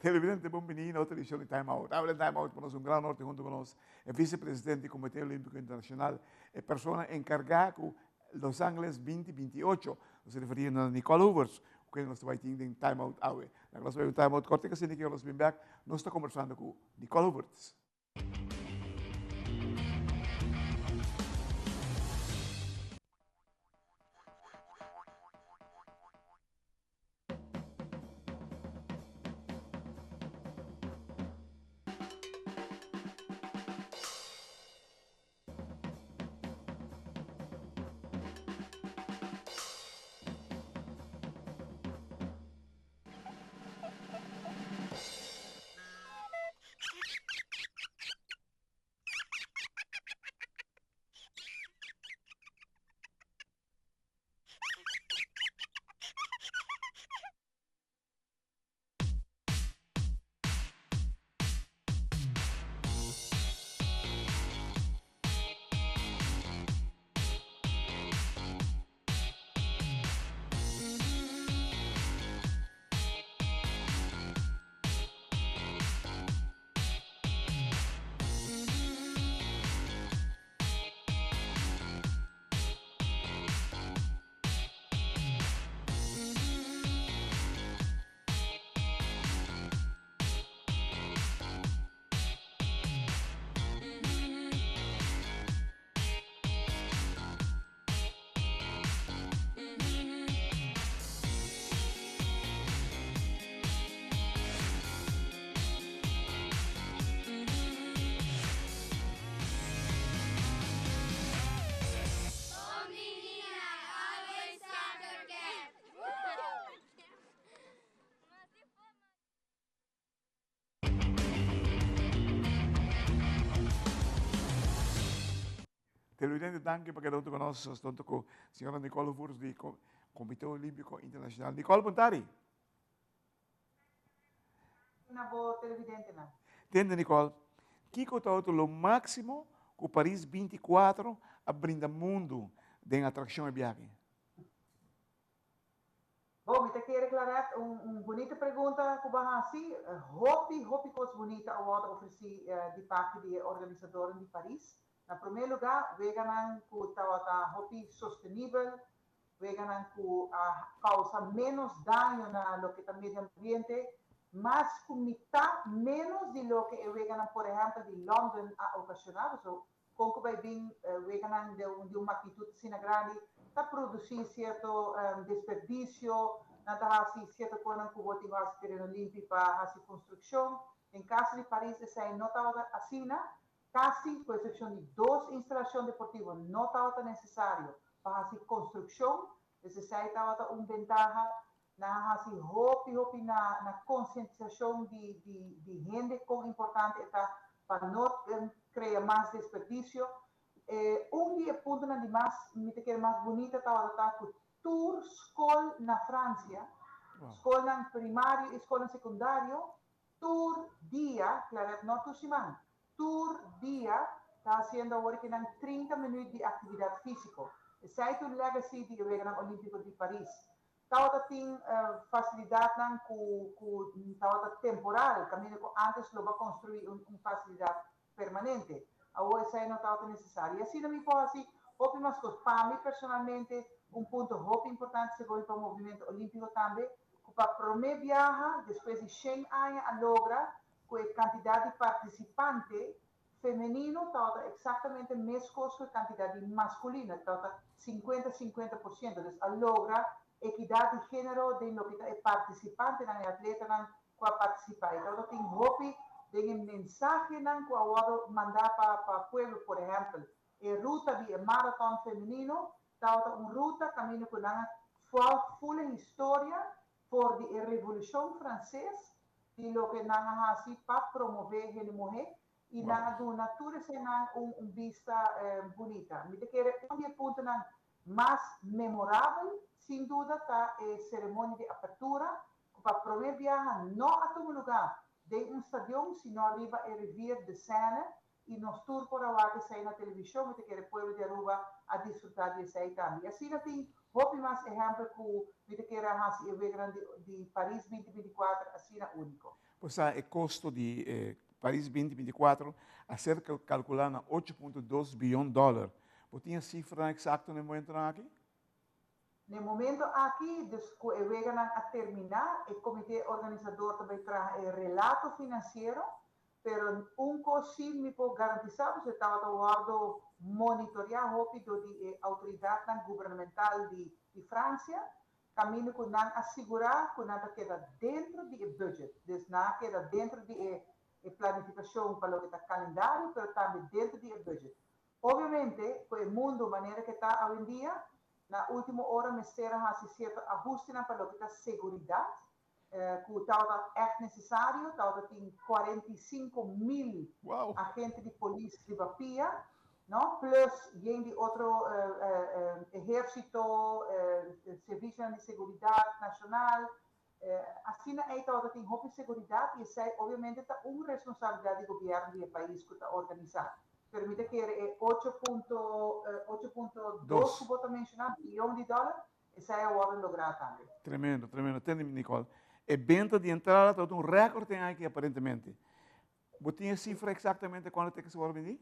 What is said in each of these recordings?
Televidente, bon bini na otro edicion di Time Out. Awe den Time Out pa nos un gran honor tin hunto cu nos e vicepresidente di Comite Olimpico Internacional, e persona encarga cu Los Angeles 2028. Nos ta referi na Nicole Hoevertsz, cu kende nos ta bay tin den Time Out awe. Laga nos bay un Time Out cortico asina ki ora nos bin bek nos ta conversando cu Nicole Hoevertsz. Televidente danki pa keda hunto ku nos. Nos ta hunto ku señora Nicole Voers di Comité Olímpico Internacional. Nicole, bon tardi. Na bo televidentenan. Tende Nicole, kiko ta otro lo máximo ku Paris 24 a brinda mundu den atrakshon e biahe? Bo, mi ta kere Claret, un un bunita pregunta ku bo a hasi. Hopi, hopi kos bunita a wòrdu ofresí di parti di e organisadornan di Paris. Na promé lugá, weganan ku tabata hopi sostenibel, weganan ku a kousa ménos daño na loke ta medio ambiente, mas ku mitá ménos di loke e weganan, por ehèmpel, di London a okashoná. Pasobra Kon ku bai bin weganan di un magnitut asina grandi ta produsí sierto desperdisio, nan ta hasi sierto konan ku bo tin ku hasi tereno limpi pa hasi konstrukshon. Den kaso di Paris esei no tabata asina, kasi ku eksepshon di dos instalashon deportivo no tabata nesesario pa hasi konstrukshon, pues esei tabata un bentaha. Nan a hasi hopi hopi na na konsientisashon di di di hende kon importante e ta pa no krea mas desperdisio. E un di e puntonan di mas mi ta kere mas bunita tabata ta ku tur skol na Fransia, skolnan primario i skolnan sekundario, tur dia, Claret no tur siman, tur dia ta hasiendo awor ki nan 30 minuut di aktividat físiko. Esei ta un legacy di e Weganan Olímpiko di Paris. Tabata tin facilidadnan cu cu tabata temporal, caminda cu antes lo bo a construi un un facilidad permanente. Awor esai no tabata necesario. Y asina mi por haci hopi mas cos. Pa mi personalmente un punto hopi importante segun mi pa Movimento Olimpico tambe, cu pa prome biaha despues di shen aña a logra cu e cantidad di participante Femenino tabata exactamente mescos cu e cantidad di masculino, tabata 50 50%. Dus a logra equidad di genero den loke ta e participantenan, e atletanan cu a participa. E tabata tin hopi den e mensahenan cu a wordo manda pa pa pueblo, por ehempel, e ruta di e marathon femenino tabata un ruta caminda cu nan a full e historia for di e Revolucion Frances di loke nan a haci pa promove hende muhe y nan a duna tur eseinan un un bista bunita. Mi ta kere un di e puntonan mas memorabel sin duda ta e ceremonia di apertura cu pa prome biaha no a tuma luga den un stadion sino riba e rivier de Seine y nos tur por a wak esey na television, mi ta kere pueblo di Aruba a disfruta di esey tambe. Y asina tin hopi mas ehempel cu mi ta kere a haci e weganan di di Paris 2024 asina unico. Pues e kosto di Paris 2024 a ser kalkulá na 8.2 bion dòler. Bo tin e sifranan eksakto na e momentonan aki? Na e momento aki, dus ku e weganan a terminá, e komité organisador ta bai traha e relato finansiero, pero un kos sí mi por garantisá boso, e tabata wòrdu monitoriá hopi dor di e outoridatnan gubernamental di di Fransia, kaminda ku nan a sigurá ku nan ta keda dentro di e budget. Dus nan a keda dentro di e e planifikashon pa loke ta kalendario, pero tambe dentro di e budget. Obviamente, ku e mundu manera ke ta awendia, na último ora mester a hasi sierto ahustenan pa loke ta seguridat, ku tabata ègt nesesario. Tabata tin 45,000 agente di polis riba pia, no? Plus yen di otro ehérsito, servisionan di seguridat nashonal. Asina ei tabata tin hopi seguridat i esei obviamente ta un responsabilidat di gobièrnu di e pais ku ta organisá. Pero mi ta kere e ocho punto 8.2 ku bo ta menshoná, biyon di dòler, esei a wòrdu lográ tambe. Tremendo, tremendo. Tende Nicole, e benta di entrada tabata un rèkòrt den aki aparentemente. Bo tin e sifra eksaktamente kuantu tickets a wòrdu bendí?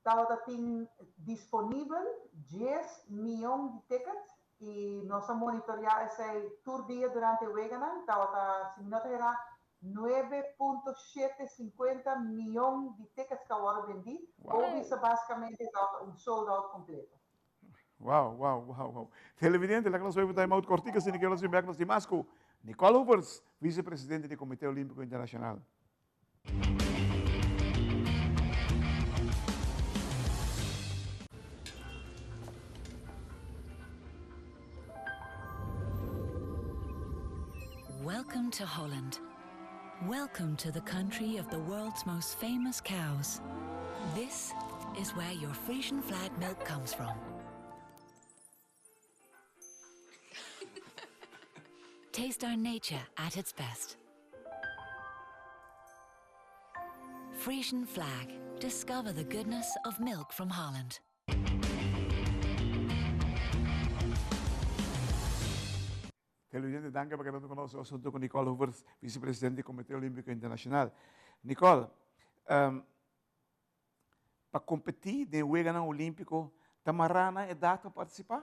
Tabata tin disponibel 10 mion di ticket i nos a monitoriá esei tur dia durante e weganan. Tabata, si mi no ta erá, 9.750 mion di tickets ku a wòrdu bendí. Bo básikamente tabata un sold out kompleto. Wow. Televidente, laga nos time out kortiku, asina ku nos bèk nos mas ku Nicole Hoevertsz, visepresidente di Komité Olímpiko Internashonal. Welcome to Holland. Welcome to the country of the world's most famous cows. This is where your Frisian Flag milk comes from. Taste our nature at its best. Frisian Flag. Discover the goodness of milk from Holland. Televidente, danki pa keda ku nos huntu ku Nicole Hoevertsz, visepresidente di Komité Olímpiko Internashonal. Nicole, pa kompetí den Weganan Olímpiko, ta mará na edat pa partisipá?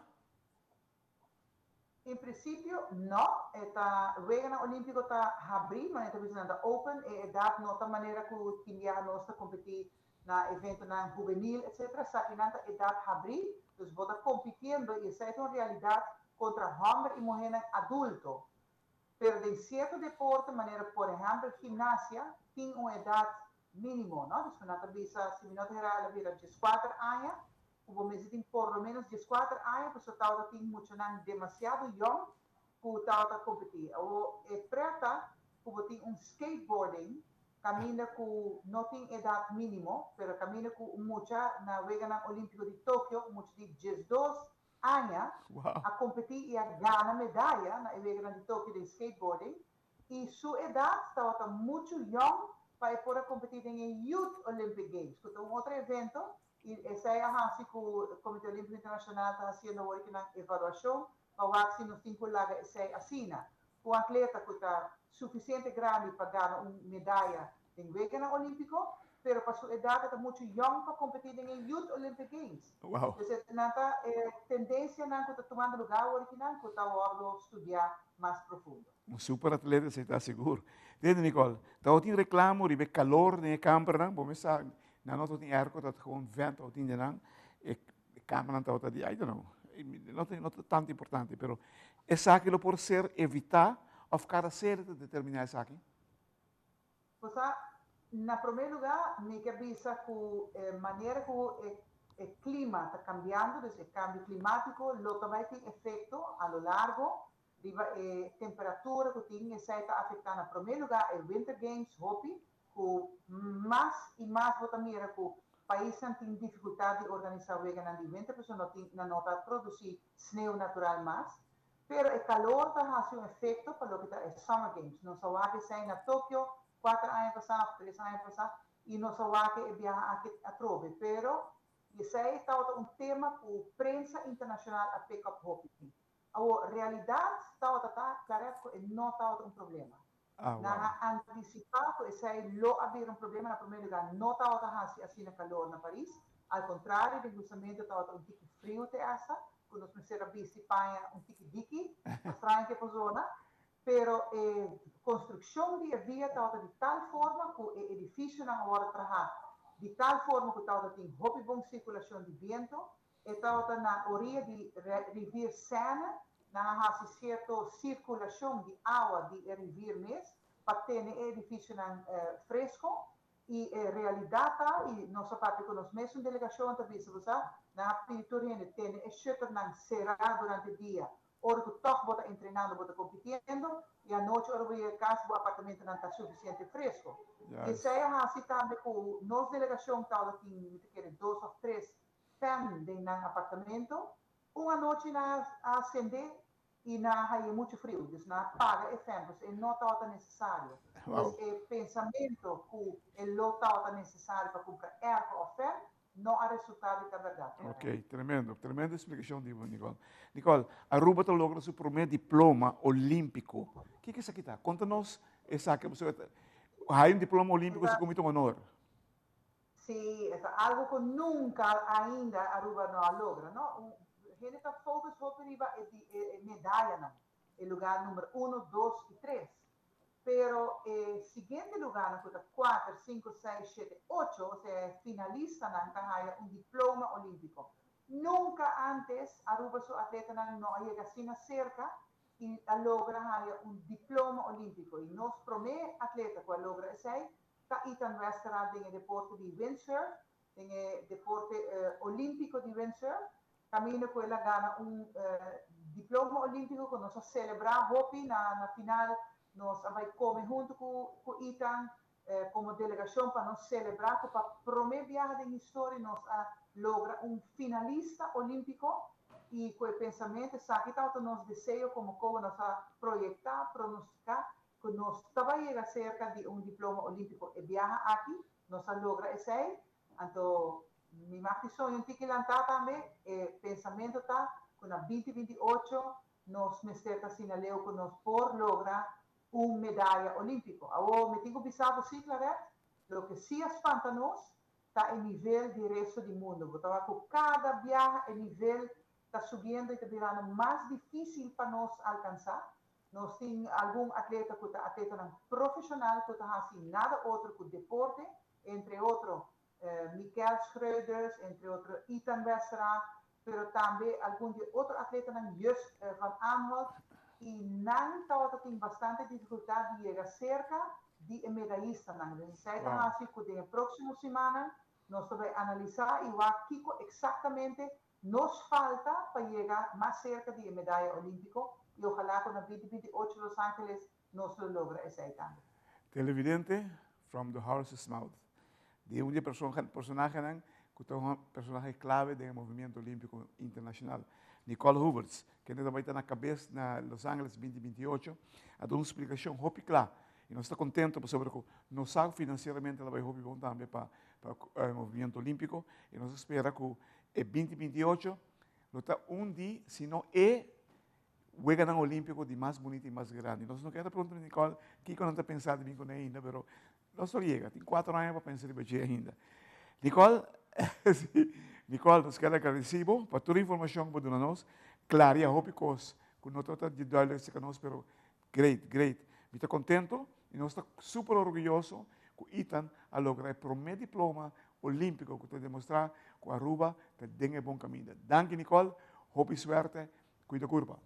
En prinsipio, no. E ta Weganan Olímpiko ta habrí, ma ta bisa ta open. E edat no ta manera ku tin biaha nos ta kompetí na eventonan hubenil, etc. Esakinan ta edat habrí, dus bo ta kompitiendo i esei ta un realidat kontra hòmber i muhénan adulto. Pero den sierto deporte, manera por ehèmpel gimnasia, tin un edat mínimo, no? Dus ku bisa, si mi no ta erá, el a bira 14 aña, ku bo mester tin por lo menos 14 aña, pasobra tabata tin muchanan demasiado yòn ku tabata kompetí. O e preta, ku bo tin un skateboarding, kaminda ku no tin edat mínimo, pero kaminda ku mucha na Weganan Olímpiko di Tokio, mucha di 12 aña, a kompetí i a gana medaya na Weganan di Tokio di skateboarding, i su edat tabata muchu yòn pa por a kompetí den Youth Olympic Games, ku ta un otro evento, i esei a hasi ku Komité Olímpiko Internashonal ta hasiendo awor ku evaluashon pa wak si nos tin ku laga esei asina. Un atleta ku ta sufisiente grandi pa gana un medaya den Weganan Olímpiko, pero pa su edat ta muchu yòn pa kompetí den Youth Olympic Games. Entonses, nan ta tendensianan ku ta tumando lugá awor akinan ku ta wòrdu studiá mas profundo. Un super atleta, esei ta sigur. Tende, Nicole, ta tin reklamo riba kalor den e kambernan, bo sa, nan no tin airco, ta gewoon vent tin den nan, e kamernan ta di, I don't know, no ta tantu importante, pero esaki lo por ser evitá òf kada sede ta determiná esaki? Osea, na promé lugá, mi ke bisa ku manera ku e klima ta kambiando, dus e kambio klimátiko, lo tambe tin efekto a lo largo, riba e temperatura ku tin, esei ta afektá na promé lugá e Winter Games hopi, ku mas i mas bo ta mira ku paisnan tin difikultat di organisá weganan di winter, pasobra no tin no ta produsí sneu natural mas. Pero e kalor ta hasi un efekto pa loke ta e Summer Games. Nos a wak esei na Tokio 4 aña pasá, 3 aña pasá, i nos a wak e biaha aki atrobe. Pero esei tabata un tema ku prensa internashonal a pick up hopi. A realidat tabata ta klaro ku no tabata un problema. Nan a antisipá ku esei lo a bira un problema. Na promé lugá, no tabata hasi asina kalor na Paris. Al kontrario, den gustamentu tabata un tiki friu te asta, ku nos mester a bisti paña un tiki diki pa straño ke por zona. Pero e konstrukshon di e via tabata di tal forma ku e edifisionan a wòrdu trahá di tal forma ku tabata tin hopi bon sirkulashon di bientu. E tabata na oria di rivier Seine, nan a hasi sierto sirkulashon di awa di e rivier mes pa tene e edifisionan fresko. I e realidat ta, i nos a papia ku nos mesun delegashon ta bisa bo sa, nan a pidi tur hende tene e shutternan será durante dia ora ku tòg bo ta entrenando, bo ta kompitiendo, i anochi ora bo yega kas bo apartamentonan ta sufisiente fresko. Esei a hasi tambe ku nos delegashon tabata tin, mi ta kere, dos òf tres fan den nan apartamento. Un anochi nan a sende i nan a haña muchu friu, dus nan a paga e fan, pues e no tabata nesesario. Dus e pensamento ku e lo tabata nesesario pa kumpra airco òf fan no a resultá di ta bèrdat. Ok, tremendo, tremendo splikashon di bo, Nicole. Nicole, Aruba ta logra su promé diploma olímpiko. Kiko esaki ta? Konta nos esaki, pasobra haña un diploma olímpiko si komo ta un honor. Sí, e ta algo cu nunca ainda Aruba no a logra, no? Un hende ta focus hopi riba e di e medayanan, e lugar number uno, dos y tres. Pero e siguiente lugarnan cu ta cuater, cinco, seis, shete, ocho, osea e finalistanan ta haya un diploma olimpico. Nunca antes Aruba su atletanan no a yega asina cerca y a logra haya un diploma olimpico. Y nos prome atleta cu a logra esey Ta Ethan Westerraad den e deporte di windsurf, den e deporte olímpiko di windsurf, kaminda ku el a gana un diploma olímpiko ku nos a selebrá hopi na na final. Nos a bai kome huntu ku ku Ethan komo delegashon pa nos selebrá ku pa promé biaha den historia nos a logra un finalista olímpiko i ku e pensamentu esaki tabata nos deseo komo komo nos a proyektá, pronostiká ku nos taba yega serka di un diploma olímpiko e biaha aki, nos a logra esei, anto mi mag di soña un tiki lantá tambe, e pensamentu ta ku na 2028 nos mester ta asina leu ku nos por logra un medaya olímpiko. Awor mi tin ku bisa bo sí, Claret, loke sí a spanta nos ta e nivel di resto di mundu. Bo ta wak ku kada biaha e nivel ta subiendo i ta birando mas difísil pa nos alkansá. Nos tin algun atleta ku ta atletanan profeshonal ku ta hasi nada otro ku deporte, entre otro Mikel Schreuders, entre otro Ethan Westra, pero tambe algun di e otro atletanan Just van Aanholt, i nan tabata tin bastante difikultat di yega serka di e medayistanan. Dus esei ta hasi ku den e próksimo simannan nos ta bai analisá i wak kiko eksaktamente Nos falta pa yega mas serka di e medaya olímpiko i ojalá ku na 2028 Los Angeles nos lo logra esei tambe. Televidente, From the Horse's Mouth, di un di e personahenan ku ta un personahe klave den e movimiento olímpiko internashonal, Nicole Hoevertsz, kende ta bai ta na kabes na Los Angeles 2028, a duna un splikashon hopi kla i nos ta kontento pasobra ku nos sa ku finansieramente lo bai hopi bon tambe pa e movimiento olímpiko i nos ta spera ku E 2028 lo ta un di, si no e, Weganan Olímpiko di mas bunita i mas grandi. Nos no keda pregunta Nicole kiko nan ta pensa di bin kuné ainda, pero nos lo yega. Tin kuater aña pa pensa riba dje ainda. Nicole, si, Nicole, nos keda agradesí bo pa tur e informashon ku bo duna nos. Klaria hopi kos ku no tabata di duidelijk serka nos, pero great, great. Mi ta kontento i nos ta super orguyoso ku Ethan a logra e promé diploma Olímpiko ku ta demostrá ku Aruba ta den e bon kaminda. Danki Nicole, hopi suerte, kuida kurpa.